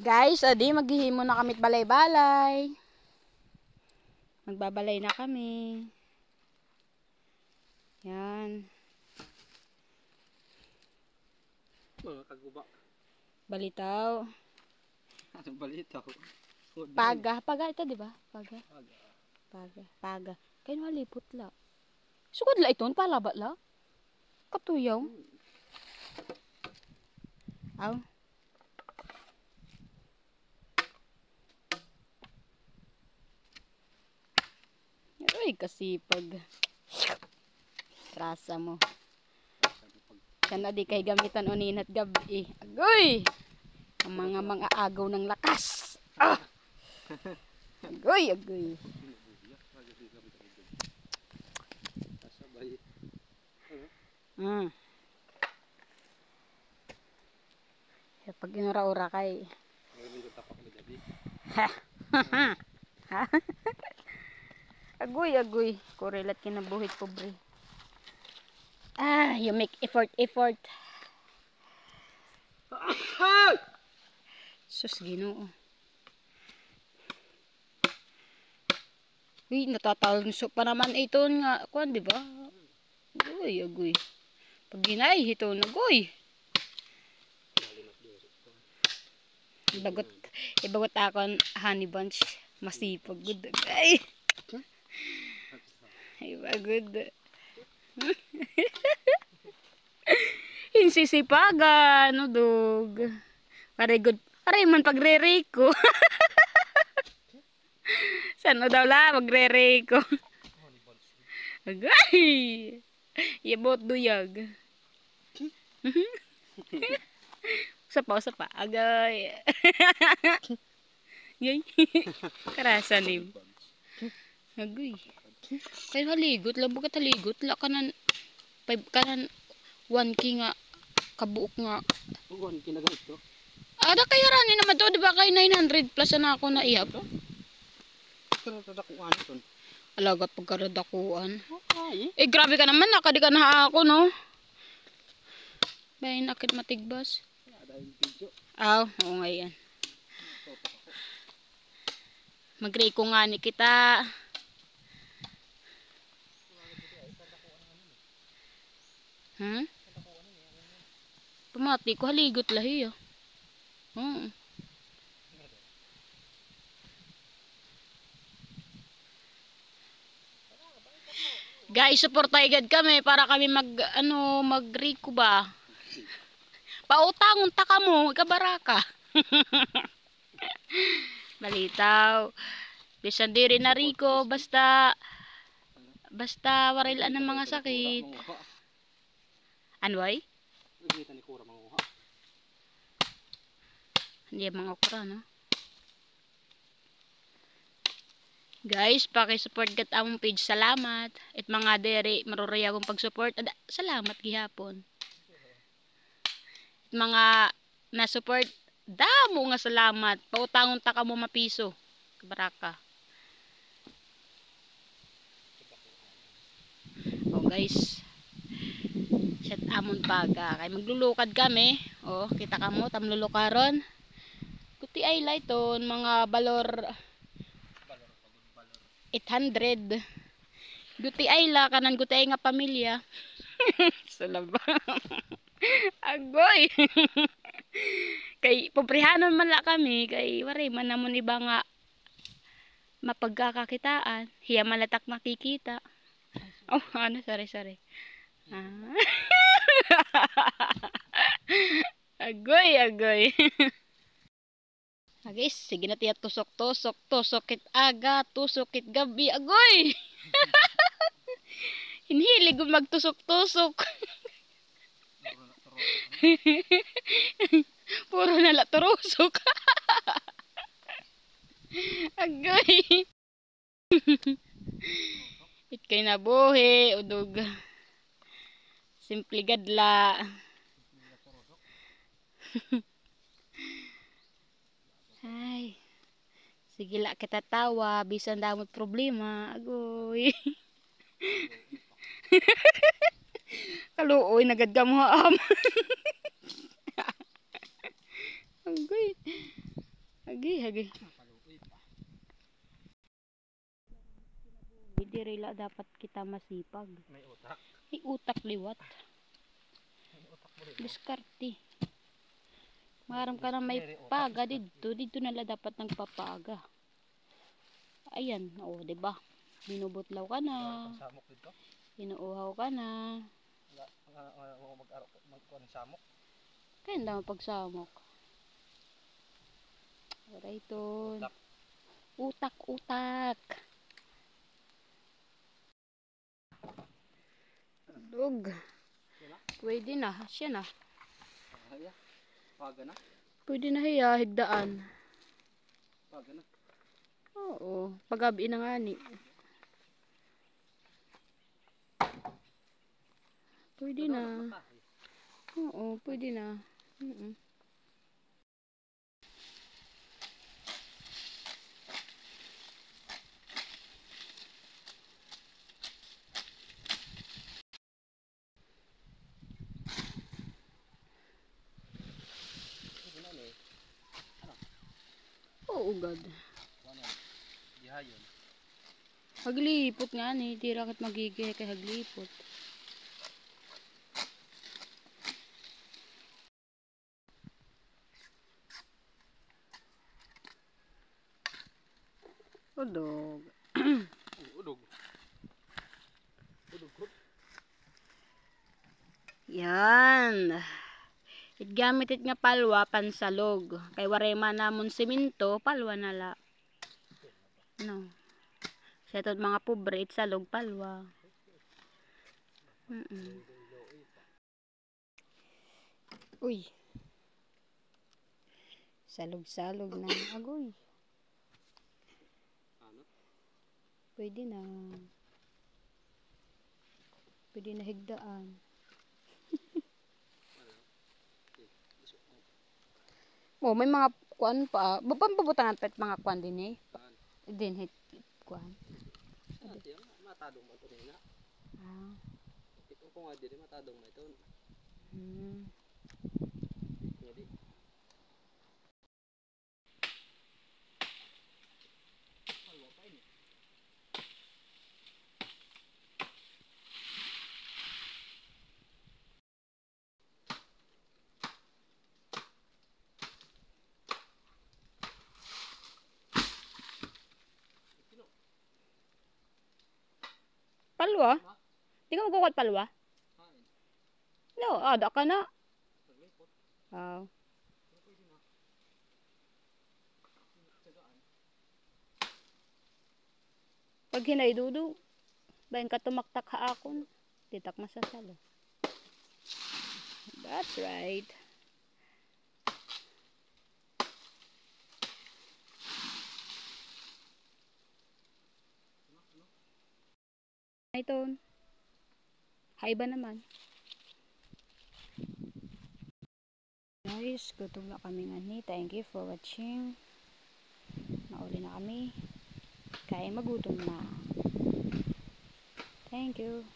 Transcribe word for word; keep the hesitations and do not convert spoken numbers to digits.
Guys, adi, maghihimo na kami balay-balay. Magbabalay na kami. Yan. Mga kaguba. Balitaw. Ano balitaw? Paga. Paga ito, di ba? Paga. Paga. Paga. Paga. Kay malipot la. Sugad la iton, palaba la. Katuyaw. Aw. Uy, kasipag. Rasa mo. Sana di kay gamitan o ninat gabi. Agoy! Ang mga, mga agaw ng lakas. Ah! Agoy, agoy. Mm. Kay pag inura-ura kay. Ha? Ha? Agoy, agoy. Kuri la it kinabuhi it pobre. Ah, you make effort, effort. Sus, Ginoo. Uy, natatalunso pa naman iton nga, kuan, di ba? Agoy, agoy. Pag ginay, hito na, agoy. Ibagot, ibagot akon honey bunch. Masipag gud. Ay! Ibagot. Hinsisipagan, udog. Aray gud. Aray man pagrereko. San-o daw la, magrereko. Agay! Yabot duyag. Usa pa, usa pa. Agay. Yay. Karasa nim. Agay. Kay haligot la, bagat haligot la kanan, five, kanan one K nga kabuok nga. One K na ganito. Ada kay harani naman to, di ba, kay nine hundred plus na ako na ihap. Karadakuan ton. Alaga pagkaradakuan. Okay. Eh, grabe ka naman, nakadi ka na ako, no? Bay, nakit matigbas. Aw, oo nga yan. Magreko ngani kita. Hmm? Pamati ko, haligot la hiya. Oo. Guys, suportahi gad kami para kami mag, ano, magreko ba. Pautangon ta kamo, ikabaraka. Balitaw. Bisan diri na reko, basta, basta waray la an mga sakit. Anway? Nakita ni Kura manguha. Hindi, mga okra, no? Guys, paki-support gad amon page. Salamat. It mga diri maruruyag pag-support. Ada, salamat gihapon. It mga na-support, damo nga salamat. Pautangon ta kamo mapiso. Kabaraka. O, guys. Set amon paga. Kay maglulukad kami. O, kita kamo, tamlulukaron. Gutiay la iton, mga balor eight hundred. Gutiay la, kanan gutiay nga pamilya. Sulaba. Agoy. Kay pobrihanon man la kami, kay waray man namon iba nga mapagkakakitaan. Hiya man la tak makikita. O, ano, sorry, sorry. Ah. Agoy, agoy. Agis, sige na tiya tusok, tusok, tusok kit aga, tusok kit gabi. Agoy! Hinhilig ko magtusok-tusok. Puro na la turusok. Agoy! It kay nabuhi, udog. Simple gad la. Ay. Sige la kita tawa, bisan damo it problema. Agoy. Kaluoy na gad kamo ha am. Agoy. Hagi, hagi. Diri la dapat kita masipag. May utak. May utak liwat. May utak mo rin, no? Diskarte. Maaram ka na may paga didto, didto na la dapat nagpapaga. Ayan, o, di ba? Binubutlaw ka na. Wala pang samok didto. Inuuhaw ka na. Wala, wala, wala mo mag-aro, magkuha ng samok. Kaya hindi mo pagsamok. Aray, ton. Utak. Utak, utak. Dog. Pwede na. Siya na. Paga na? Pwede na hiya, higdaan. Paga na? Oo. Pag-abi na ngani. Pwede na. Oo, pwede na. Mm-mm. Oo, gad. Haglipot ngani, diri kita magigihik kay haglipot. Udog. Udog. Udog ko. Yan. It gamit it nga palwa, pansalog. Kay waray man namon semento, palwa na la. No. Sa aton mga pobre, it salog, palwa. Mm-mm. Uy. Salog-salog na. Agoy. Pwede na. Pwede na higdaan. Mo, may mga kuan pa. Ba-, pambubutangan pa it mga kuan dinhi. Dinhi, kuan. Matadong man ito nila. Ah. Ito ko nga diri, matadong man ito. Hmm. Diri. Palwa? Di ka magkukuha palwa? No, ada ka na. Ah. Pag hinay dudu, bayan ka tumaktak ha akon. Ditak masasalo. That's right. Ay, ton. Hay ba naman? Guys, gutom na kami ngani. Thank you for watching. Mauli na kami. Kay magutom na. Thank you.